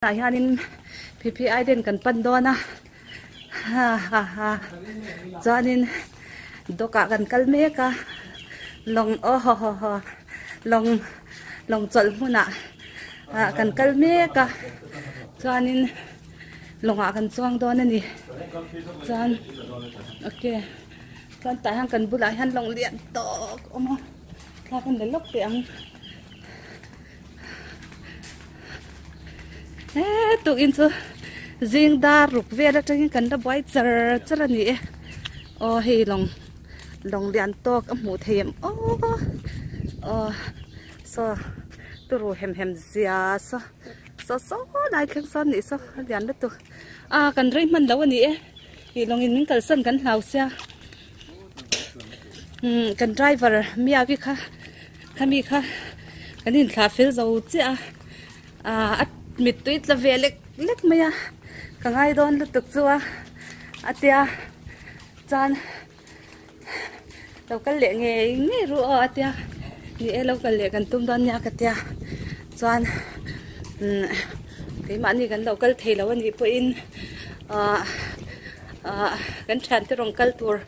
Tah hianin Phi Phi Island kan pan dawn a ha ha ha chuanin dock ah kan kal mek a lawng aw haw haw haw lawng lawng chawlh hmunah ah kan kal mek a chuanin lawngah kan chuang dawn a ni chuan okay chuan tah hian kan bulah hian lawng lian tawk a awm a thla kan la lawk teh ang. He tukin chu zing dar ruk vel atangin kan la buai char char a ni e aw hei lawng lawng lian tawk a hmuh thei em aw aw saw turu hem hem zia saw saw saw lai thleng sawn nih saw a lian lutuk a kan rei hman lo a ni e ih lawngin min kalsan kan hlau sia umm kan driver miavi kha. Khami kha kan inthlah fel zo chiah a, aah a mittui tla ve lek lek mai a, ka ngai dawn lutuk chu a, a tia chuan lo kal leh ngei ngei ru aw a tia, ni e lo kal leh kan tum dawn nia ka tia chuan umm keimahni kan lo kal thei lo a nih pawhin aah aah kan thiante rawn kal tur.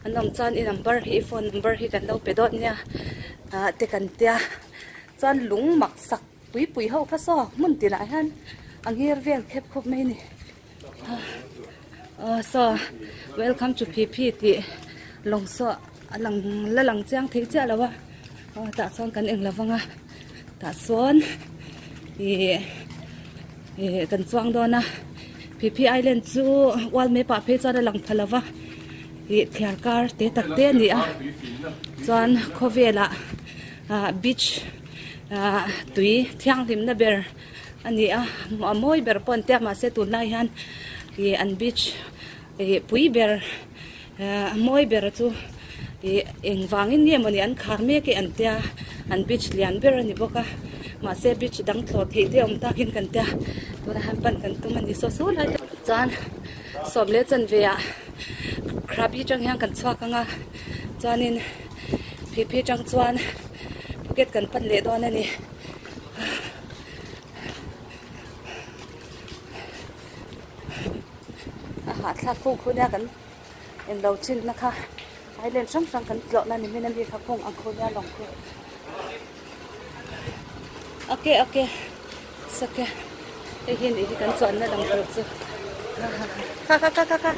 An awm chuan i number hi i phone number hi kan lo pe dawt nia ah te kan tia chuan lung mak sak pui pui ho kha saw hmun tinah hian a ngir vel khep khawp mai a ni ah saw welcome to Phi Phi tih lawng saw a lang la lang chiang thei chiah lo a aw tah chuan kan eng lo vang a tah sawn ih ih kan chuang dawn a Phi Phi Island chu wall map ah phei chuan a lang pha lo va. Ih thliar kar te tak te a ni a chuan khawvelah ah beach ah tui thianghlimna ber a ni a a mawi ber pawh an tia mahse tunlai hian ih an beach ih pui ber ah mawi ber chu ih engvangin nge mawni an khar mek e an tia an beach lian ber a ni bawk a mahse beach dang thlawh theih te a awm takin kan tia tunah hian pan kan tum a ni saw saw lai te chuan sawm leh chanve ah. Krabi atang hian kan chhuak ang a chuanin Phi Phi atang chuan Phuket kan pan leh dawn a ni. A hahthlak khung khu nia kan englo chin na kha island hrang hrang kan tlawh na ni min ami kha khung ang khu nia lawng khu. Okay okay it's okay hei hi nih hi kan chuanna lang tur chu kha kha kha kha kha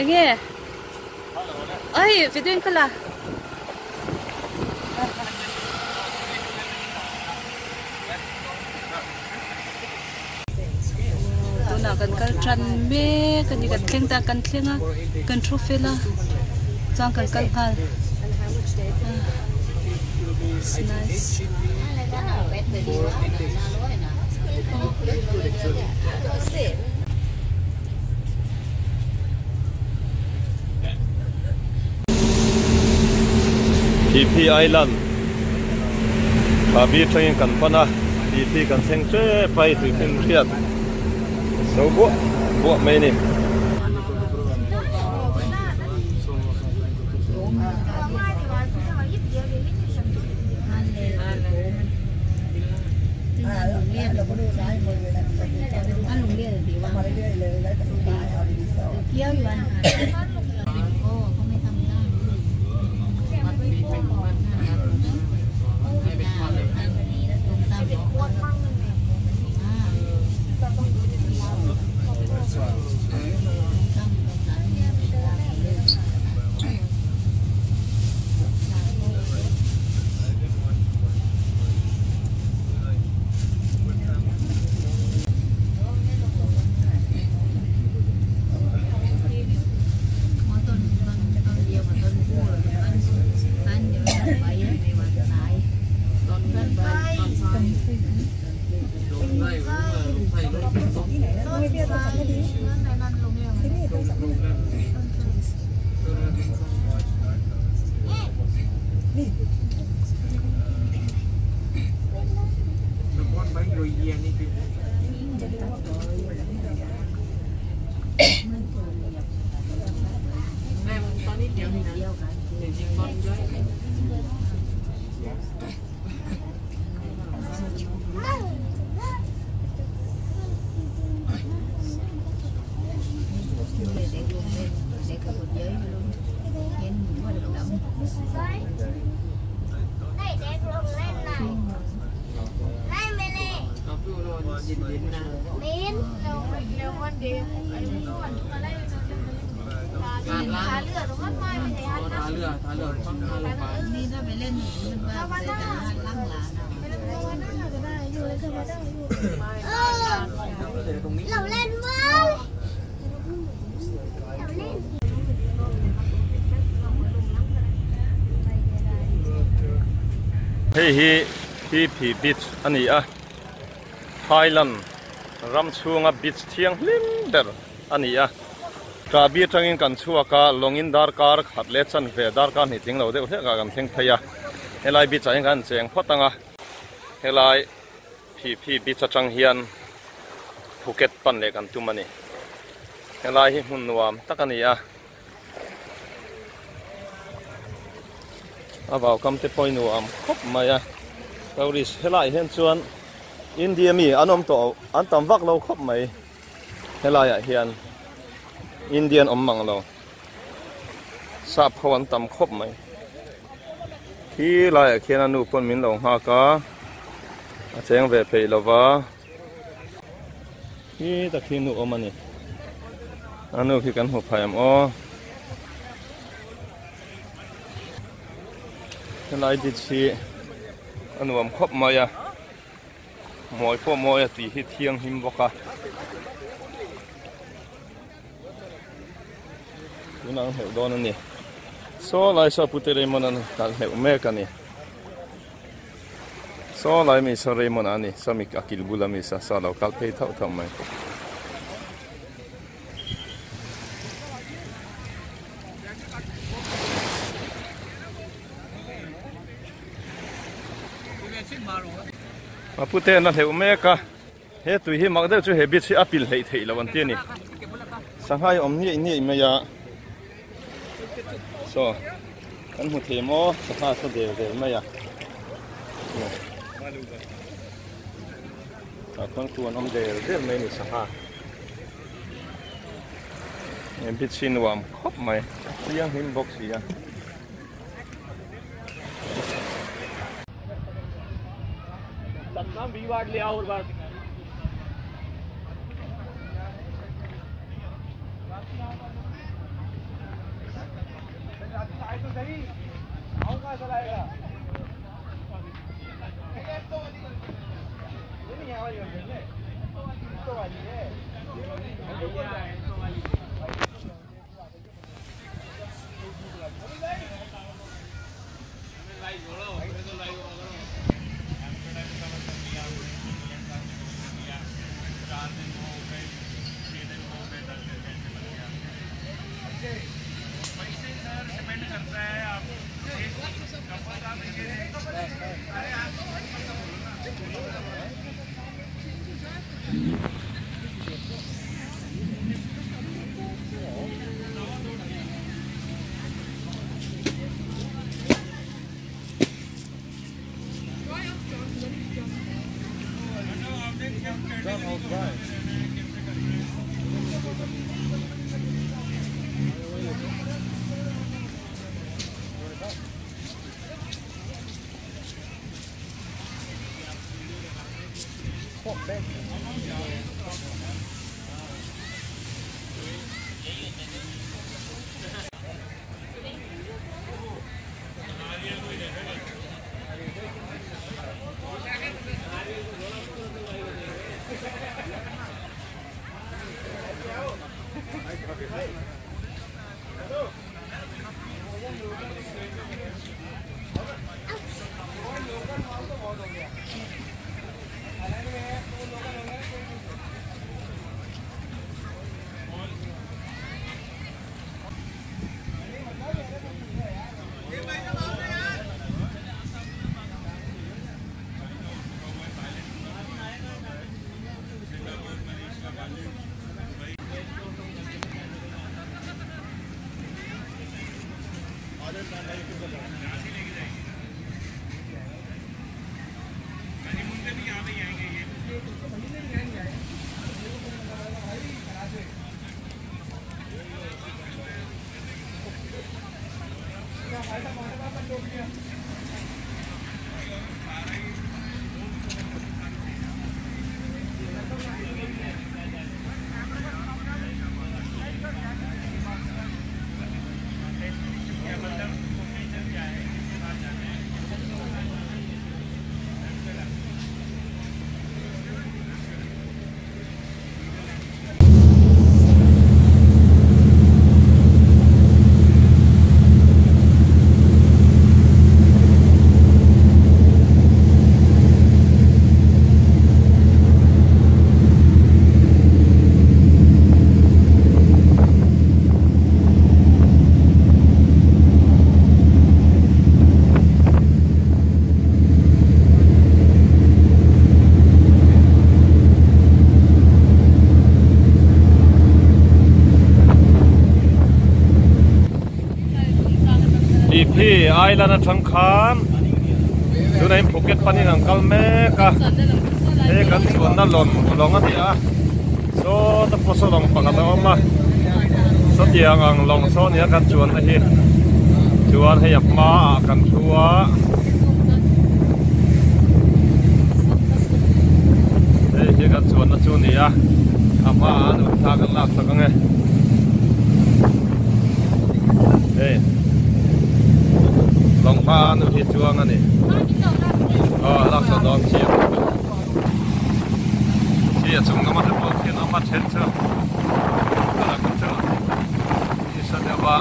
eng nge ai video in ka la tunah kan kal tan mek a ni kan thleng ta kan thleng a kan thu fel a chuan kan kal nghal it's nice. Phi Phi Island Krabi atangin kan pan a, Phi Phi kan thleng tep a hei tuifin hriat so buah buah mai a ni. Hei hi Phi Phi Beach a ni a, Thailand ram chhunga beach thianghlim ber a ni a. Krabi atangin kan chhuak a, lawngin darkar khat leh chanve darkar hnih tling lo deuh hlek ah kan thleng phei a. Helai beach ah hian kan cheng phawt ang a, helai Phi Phi Beach atang hian Phuket pan leh kan tum a ni. Helai hi hmun nuam tak a ni a. A vau kam te pawh hi nuam khawp mai a. Tourist helaiah hian chuan India mi an awm tawh an tam vak lo khawp mai. Helaiah hian Indian awm mang lo. Sap ho an tam khawp mai. Khi laiah khian a nu pawn min lo nghak a, a cheng ve peih lo va. Khi tak khi nu awm a ni. A nu khi kan hmu phai ang aw. Helai beach hi a nuam khawp mai a. Mawi pawh mawi a tih hi thianghlim bawk a. Tunah an hleuh dawn a ni. Saw lai saw Pute Raymond an kal hleuh mek a ni. Saw lai mi saw Raymond a ni. Saw mi a kil bula mi saw saw lo kal phei thauh thauh mai. A pute an la hleuh mek a. He tui hi mak deuh chu he beach hi a pil hleih theih loh an ti a ni. Sangha hi a awm niaih niaih mai a. Saw kan hmu thei maw sangha saw del del mai a. Tah chuan khu an awm del del mai a ni sangha. He beach hi nuam khawp mai thianghlim bawk si a. Phi Phi Island atang khan tunah in Phuket panin an kal mek a hei kan chuanna lawng lawng a ni a saw ta pawh saw lawng pakhat a awm a sawtiang ang lawng saw nia kan chuanna hi chuan hei a hmaah kan thu a. Hei hi kan chuanna chu a ni a a hmaah an ut thla kan lak sak ang e. Hei lawng hma a nu hi chuang a ni aw lak sawn dawn chiang khi a chung lama te pawh khian a hma then chu a lang chu nisa deuh a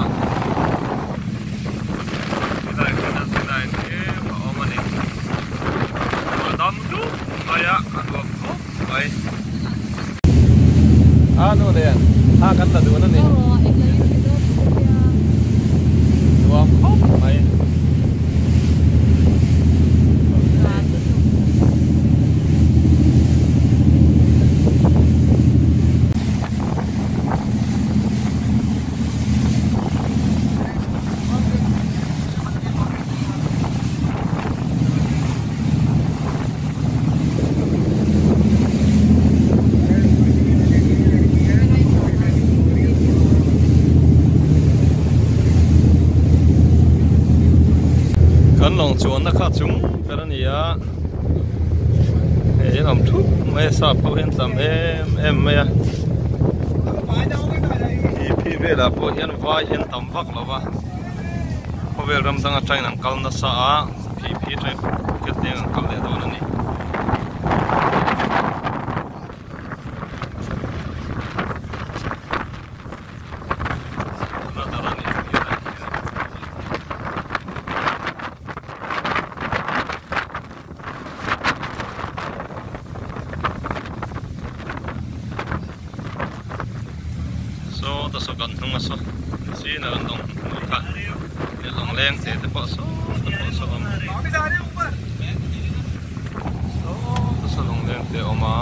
silai khian a silai tlem a awm a ni a dam dup mai a a nuam khawp mai. A nu nen thla kan la dun a ni. Nuam khawp mai. Kan lawng chuanna kha chung ber a ni a hei hian awm thup mai a sap ho hian tam em em mai a khi phih velah pawh hian vai hian tam vak lo va khawvel ram dang atangin an kal nasa a. Phi phi atangin Phuket leng an kal leh dawn a ni. Radar a ni helai hian. Saw ta saw kan hnung a saw chin a kan lawng hmuh kha leh lawng leng te te pawh saw ta pawh saw awm saw ta saw lawng leng te a awm a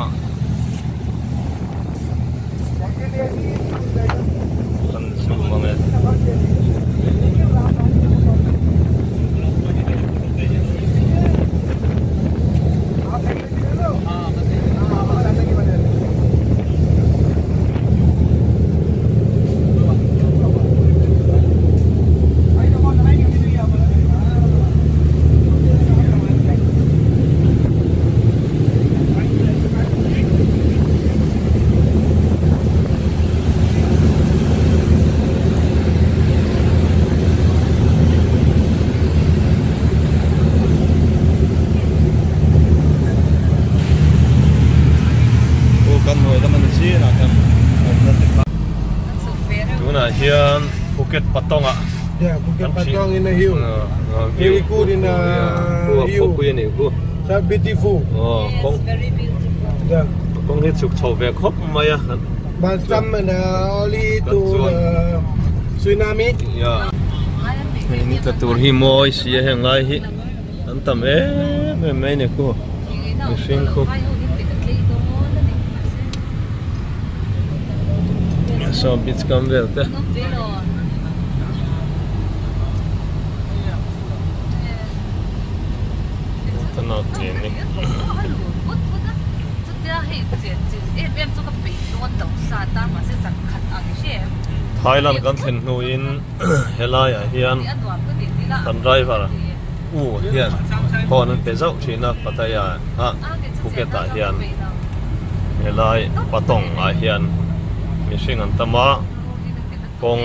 kan zoom ang e. Aw kan hnuai lam a ni chin ah kan awmna te kha tunah hian Phuket Patong ah Yeah, Phuket Patong in a hill. Very good in a hill. Khawpui a nih khu. So beautiful. Aw kawng. Yeah. Kawng hi chhuk chho ve khawp mai a. But some and only to the tsunami. Yeah. Hei ni tla tur hi mawi si a heng lai hi an tam em em mai a ni khu. Mihring khu. Saw beach kam vel te. Tana ni. Thailand kan thlen hnuin helaiah hian. Kan driver u hian horn an pe zauh thin a Pattaya ah Phuket ah hian helai Patong ah hian mihring an tam a kawng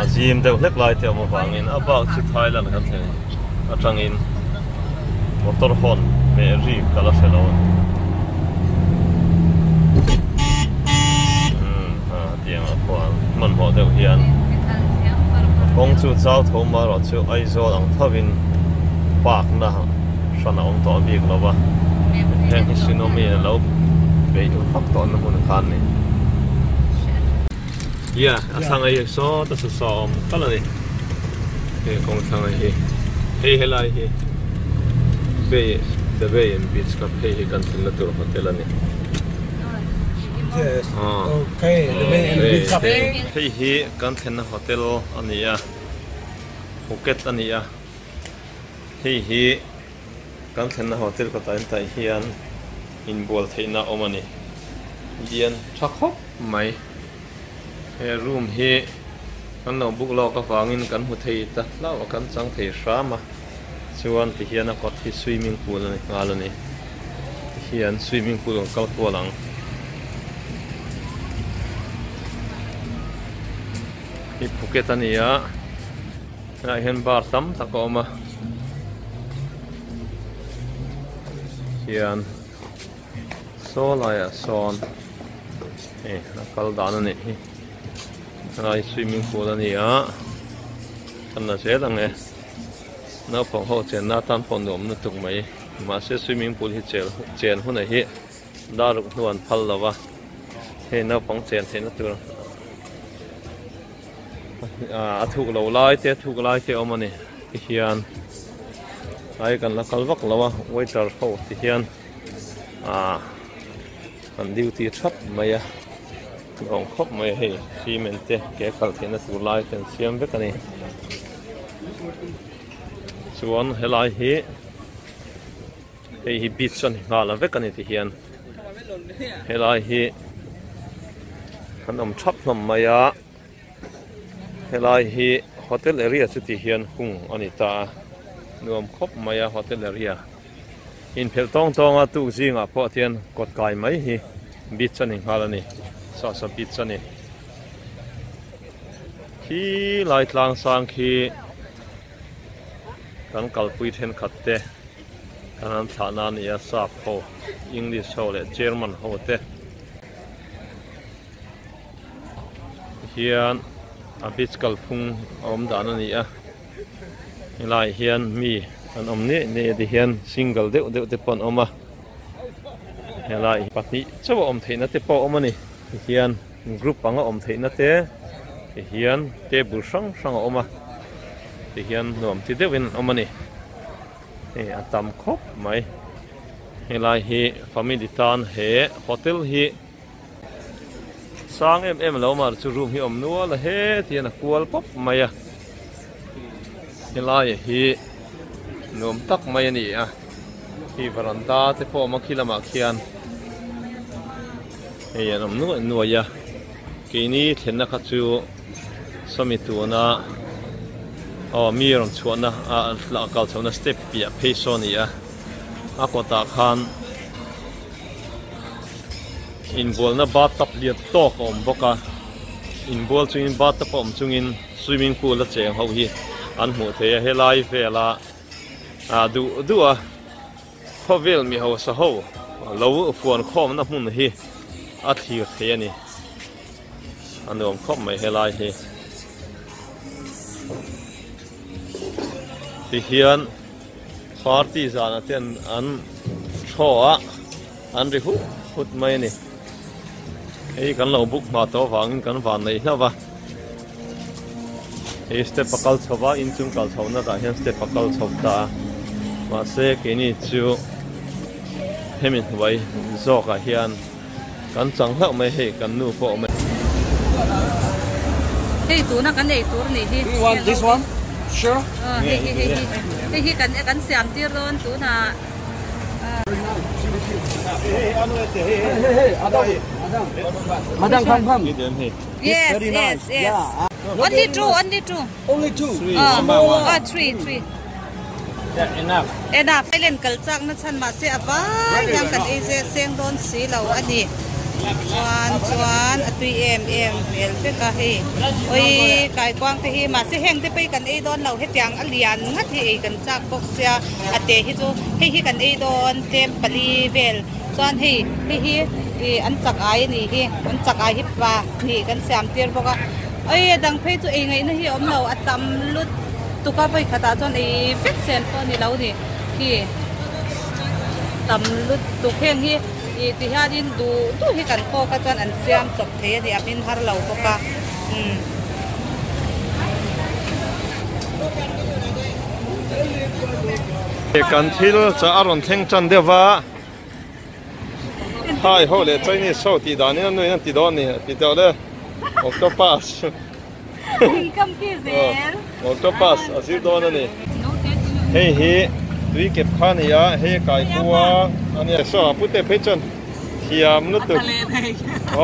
a zim deuh hlek lai te awm avangin a bak chu Thailand kan thlen atangin motor horn hmeh rik ka la hre lo a ni. Tiang a khuan hmanhmawh deuh hian kawng chu chau tho marawh chu Aizawl ang tho in park na hran a awm tawh bik lo va, heng hi Sinomi in a lo beih vak tawh na hmun khan ni. Yeah, a thlang a hi sawta sa saw a awm kal a ni, heng kawng thlang a hi hei helai hi Bay the Bay and Beach Club hei hi kan thlenna tur hotel a ni. Hei hi kan thlenna hotel a ni a, Phuket a ni a, hei hi kan thlenna hotel kawtah in taih hian inbual theihna a awm a ni, lian tha khawp mai, he room hi kan lo book lawk avangin kan hmu thei ta hlauh a kan chang thei hram a. Chuan ti hian a kawt hi swimming pool a ni nghal a ni. Ti hian swimming pool kan kal kual ang. Hi Phuket a ni a, helaiah hian bar tam tak a awm a. Hian saw laiah sawn hei a kal dan a nih hi. Helai swimming pool a ni a, kan la zel ang e. Naupang ho chenna atan pawh nuam lutuk mai. Mahse swimming pool hi chel chen hunah hi dar ruk hnu an phal lo va, hei naupang chen theihna tur a thuk lo lai te a thuk lai te a awm a ni ti hian ai kan la kal vak lo a waiter ho ti hian ah an duty thap mai a nuam khawp mai a hei cement te ke kal theihna tur lai te an siam vek a ni. Chuan helai hi hei hi beach a ni nghal a vek a ni ti hian helai hi an awm thap hlawm mai a helai hi hotel area chu ti hian hung a ni ta a nuam khawp mai a hotel area inphelh tawng tawng a tuk zingah pawh hian kawt kai mai hi beach a ni nghal a ni sawhsaw beach a ni. Khi lai tlang sang khi kan kalpui thenkhat te kan han thlah na a ni a sap ho english ho leh german ho te hian a beach kalphung a awm dan a ni a helaiah hian mi an awm niaih niaih a ti hian single deuh deuh te pawh an awm a helai pahnih chauh a awm theihna te pawh a awm a ni tihian. Group anga awm theihna te ti hian table hrang hrang a awm a ti hian nuam ti deuhin an awm a ni hei a tam khawp mai helai hi family tan he hotel hi sang em em lo mar chu room hi awm nual a he ti hian a kual pawp mai a helai hi nuam tak mai a ni a hei varanda te pawh a awm a khi lamah khian. Hei an awm nuaih nuaih a, keini thlenna kha chu sawmi tuna aw mi rawn chhuahna a kal chhohna step piah phei saw a ni a, a kawtah khan inbualna bathtub lian tawk a awm bawk a, inbual chungin bathtub a awm chungin swimming pool a cheng ho hi an hmuh theih a, helai vela ah duh duh a. Khawvel mi hausa ho lo fuan khawmna hmun hi a thlir thei a ni. A nuam khawp mai helai hi. Tihian party zanah te an thaw a, an ri hut hut mai a ni. Hei kan lo book hma tawh avangin kan van nei hlauh va. Hei step a kal chho va, inchung kal chho na tah hian step a kal chho ta a. Mahse keini chu hemi hnuai zawk ah hian kan chang hlauh mai hei kan nu pawh a awm e. Hei tuna kan ei tur nih hi. You want this one? Sure. Hei hi hei hi hei hi kan kan siam tir dawn tunah. Yes, yes, yes. Only two, only two. Only two. Ah, ah, three, three. Yeah, enough. Enough. Thailand kal chak na chhan mahse a vai hian kan ei ze seng dawn si lo a ni. Chuan chuan a tui em em hmel vek a hei. Oi kaikuang te hi mahse heng te pawh hi kan ei dawn lo hetiang a lian ngat hi ei kan chak bawk sia a te hi chu hei hi kan ei dawn tlem pali vel chuan hei hei hi ih an chak ai a nih hi an chak ai hi pa hnih kan siam tir bawk a oi a dang phei chu ei ngaihna hi a awm lo a tam lut tuk a vawi khatah chuan ei vek sen pawh a ni lo ni khi tam lut tuk heng hi. Ih ti hianin duh duh hi kan kawk a chuan an siam chawp thei a ni a hmin har lo bawk a umm. Kan thil chah a rawn thleng tan deuh va, Thai ho leh Chinese ho tih danin a nuin an ti dawn a ni a ti tawh le, Octopus Octopus a zir dawn a ni. Hei hi tui kep kha a ni a, hei kaikua a nia. Saw a pute phei chuan thiam lutuk.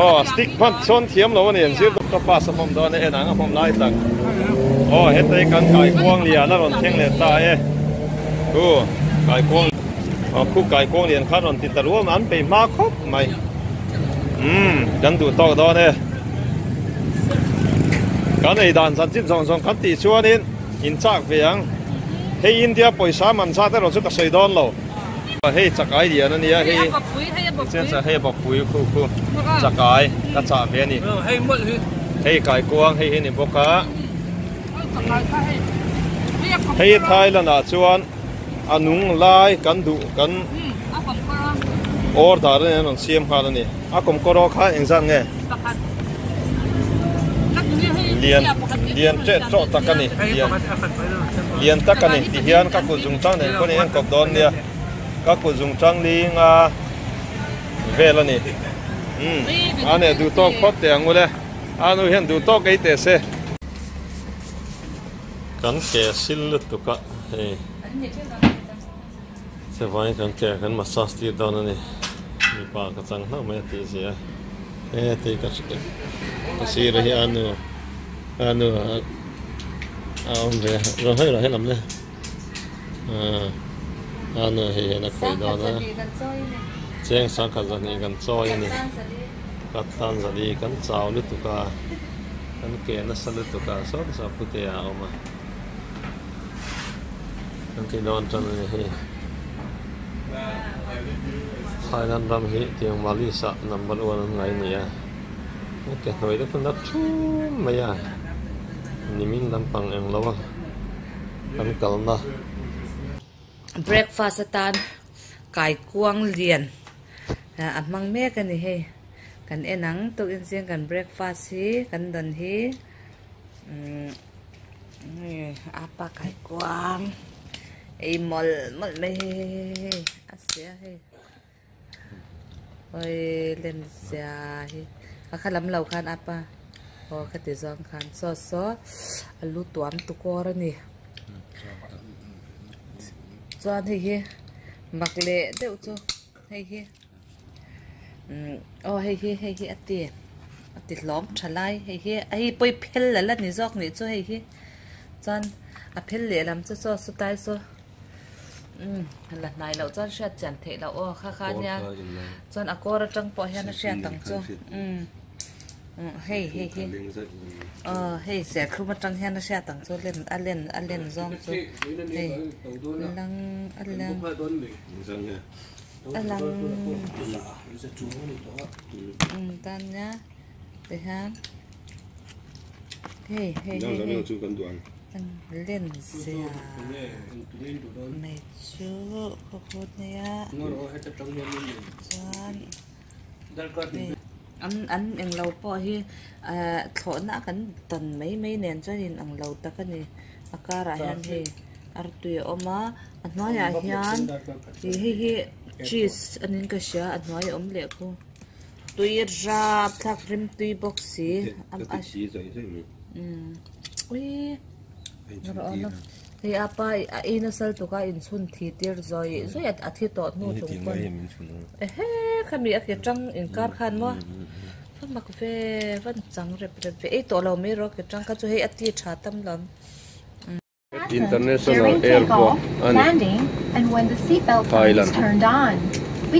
Aw stick hman sawn thiam lo a ni an zir Octopus a hmawm dawn e, en ang a hmawm lai tak. Aw heta hi kan kaikuang lian a rawn thleng leh ta e. Khu kaikuang aw khu kaikuang lian kha a rawn ti ta ruam a, an peih hma khawp mai. Umm kan duh tawk dawn e. Kan ei dan zan chin zawng zawng kan tih chuanin in chak ve ang. Hei India pawisa man zat erawh chu ka sawi dawn lo. Hei chakai lian a nia hei hei bapui khu khu chakai ka chah ve a ni. Hei kaikuang hei hi ni bawk a. Hei Thailand ah chuan a nung lai kan duh kan order a ni an rawn siam nghal a ni. A kawmkawr aw kha engzat nge? Lian lian teh tawh tak a ni lian lian tak a ni ti hian ka kut zung tang nen khaw ni en kawp dawn nia ka kut zung tang linga vel a ni umm a neh duh tawk phawt teh ang ule a nu hian duh tawk ei teh se. Kan ke sil lutuk a hei. Chuvangin kan ke kan massage tir dawn a ni. Mipa ka chang hlauh mai a tih zia a. He tih ka ka sir hi a nu a nu a awm ve a. Rawn hawi rawh helam le. A nu hei hian a khawih dawn a. Cheng sangkhat zahnih kan chawi a ni. Ka tan zali kan chau lutuk a. Kan ke nasa lutuk a sawn saw pute a awm a. Kan tih dawn tan a ni hei. Thailand ram hi tiang malis ah number one an ngai a ni a. A ke hnuai te pawh a thum mai a. Nimin lampang eng lo a kan kalna. Breakfast atan kaikuang lian a hmang mek a ni hei. Kan en ang tukin zing kan breakfast hi kan dawn hi. Umm apa kaikuang ei mawlh mawlh mai hei hei hei a sia hei oi lem zia hi a kha lam lo khan apa aw ka ti zawng khan saw saw a lu tuam tukawr a ni chuan hei hi mak leh deuh chu hei hi. Umm aw hei hi hei hi a ti a ti hlawm tha lai hei hi hei pawi phel la la ni zawk nih chu hei hi chuan a phel lehlam chu saw saw tai saw umm la hnai loh chuan hriat chian theih loh aw kha kha nia chuan a kawr atang pawh hian a hriat ang chu umm hei hei hi aw hei serthlum atang hian a hriat ang chu len a len a len zawng chu hei lang a lang. A lang tan nia tihian hei hei hei hei an len zia mai chu khawkhawt nia chuan an an englo pawh hi ah thlawhna kan tawn mai mai nen chuan in ang lo tak a ni a karah hian hei artui a awm a. A hnuaiah hian ih hei hi cheese a niin ka hria a hnuai a awm leh khu tui rap thlak rim tui bawk si uii rawh awm a. Hei a pa a ei nasa lutuk a inchhun thi tir zawih zawih a a thi tawh hnu chung pawn ehe khami a ke tang inkar khan maw va mak ve va chang rep rep ve ei tawh lo mai rawh ke tang kha chu hei a ti tha tam lo. International Airport a ni Thailand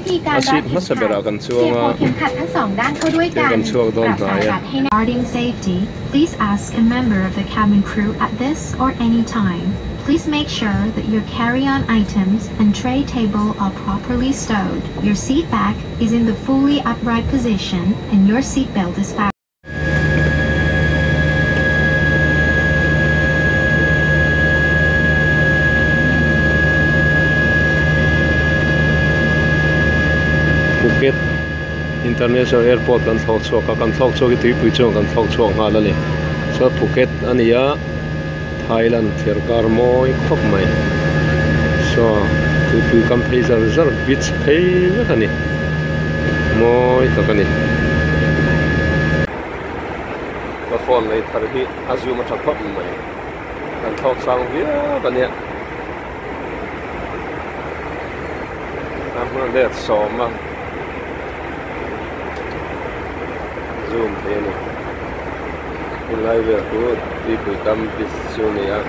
a seat hmasa berah kan chuang a thil kan chhuak dawn hnai a. Regarding safety, please ask a member of the cabin crew at this or any time. Please make sure that your carry-on items and tray table are properly stowed. Your seat back is in the fully upright position and your seat belt is fastened. Phuket International Airport kan thlawk chhuak a, kan thlawk chhuak hi tuipui chuan kan thlawk chhuak nghal a ni. Chuan Phuket a ni a, Thailand thliarkar mawi khawp mai. Saw tuipui kam phei zar zar beach phei vek a ni. Mawi tak a ni. Ka phone lei thar hi a zoom a tha khawp mai. Kan thlawk sang viau a nia. A hmun let sawm a zoom thei a ni. Tunlai vel chu tuipui kam beach chu a ni a.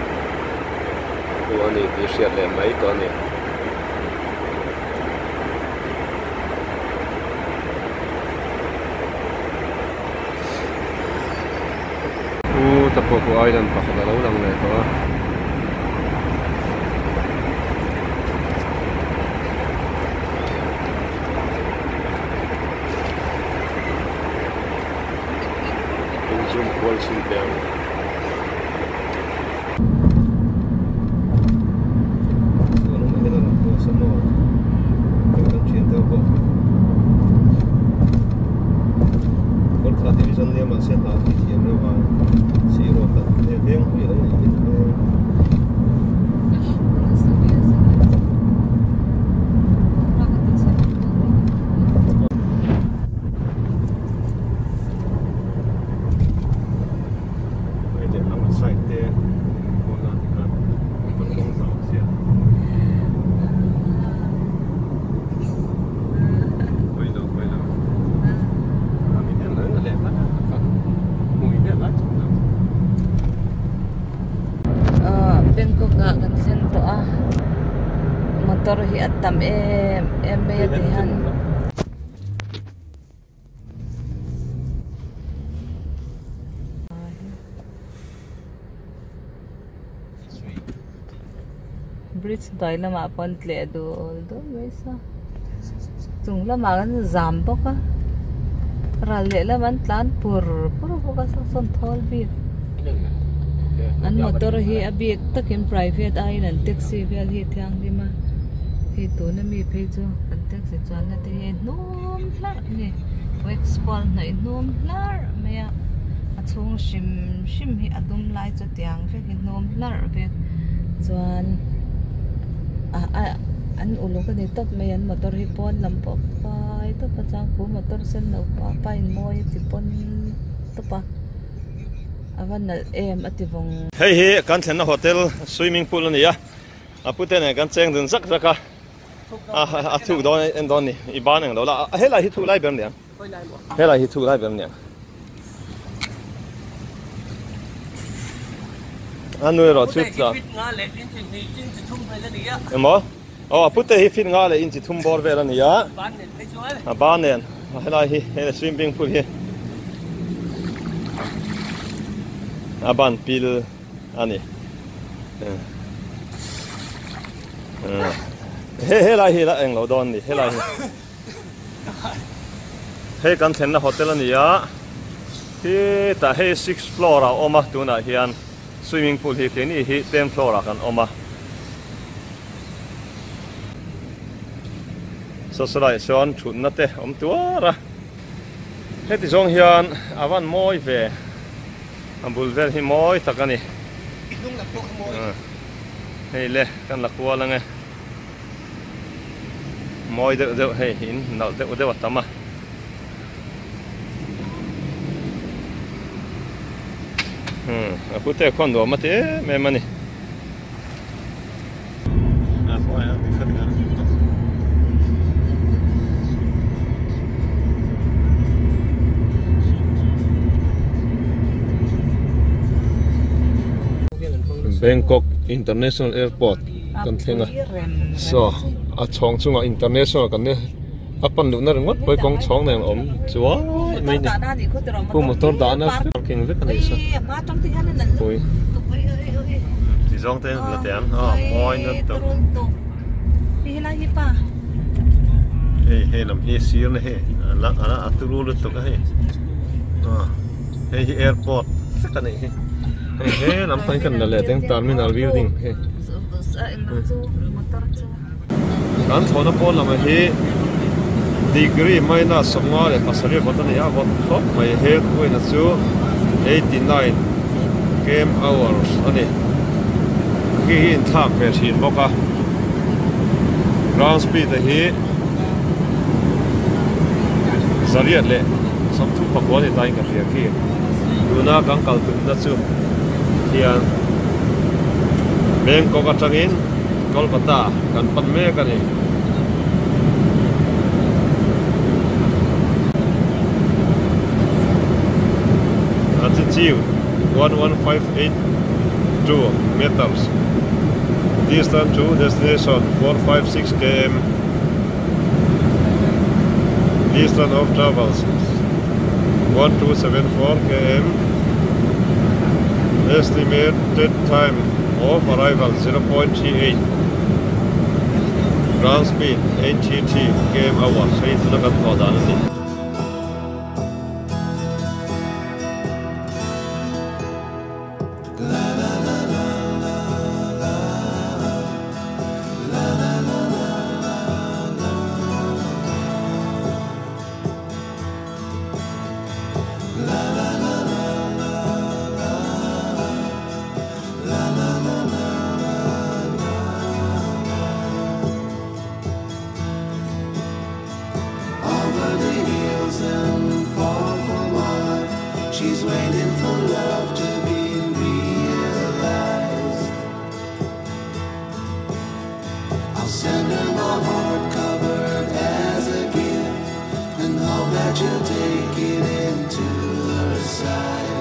Chu a ni tih hriat leh mai tawh a ni. U Tapuaku Island pakhat a lo lang leh tawh a. Inzoom kual chhin teh ang. Bangkok ah kan thlen tawh a motor hi a tam em em mai a ti hian. Bridge hnuai lamah pawn tleh dul dul mai sa chung lamah khan zam bawk a ral leh lam an tlan pur pur bawk a saw sawn thawl bik an motor hi a bik takin private aiin an taxi vel hi a thianghlim a hei tuna mi phei chu an taxi chuanna te hi a hnum hlarh a ni wax pawl hnawih hnum hlarh mai a a chhung hrim hrim hi a dum lai chu tiang vek hi hnum hlarh vek chuan ah a an uluk a ni tawp mai an motor hi pawn lam pawh fai tawp a chuan khu motor sen lo pa pa in mawi a ti pawn tawp a a va nalh em a ti vawng. Hei hi kan thlenna hotel swimming pool a ni a a pute nen kan cheng dun zak zak a. A thuk dawn en dawn ni i ban eng lo la a helai hi thuk lai ber aniang helai hi thuk lai ber aniang a nu erawh chu tla emaw aw a pute hi fit nga leh inchi thum bawr vel a ni a a ban nen helai hi he swimming pool hi a ban pil a ni he helai hi la englo dawn ni helai hi hei kan thlenna hotel a ni a hi tah hei six floor ah a awm a tunah hian swimming pool hi keini hi ten floor ah kan awm a saw sawlaiah sawn thutna te awm tuar a heti zawng hian a van mawi ve. A bul vel hi mawi tak a ni. Hei le kan la kual ange. Mawi deuh deuh hei in nalh deuh deuh a tam a. A pute khuan nuam a ti em em a ni. Bangkok International Airport kan thleng a saw a chhawng chungah international kan nia a pan luhna ringawt pawh hi kawng chhawng nen a awm chuai mai a ni khu motor dahna parking vek a ni saw pui ti zawng te la teh ang aw mawi na tawp hei hei lam hi sir na hei a turu lutuk a hei hei hi airport vek a nih hi. Hei he lam pang hian la leh teng terminal building hei kan thlawhna pawn lamah hi degree minus 57 vawt a ni a vawt khawp mai he kuaina chu 89 km hours a ni khi hi inthlak ve thin bawk a ground speed a hi 139 a ni tain ka hria khi. Tuna kan kal tumna chu hian Bangkok atangin Kolkata kan pan mek a ni. Altitude 11582 meters Distance to destination 456 km Distance of travels 1274 km Estimated time of arrival 0.38 Ground speed 833 km hour Hei tuna kan thawh dan a ni. She'll take it into her side.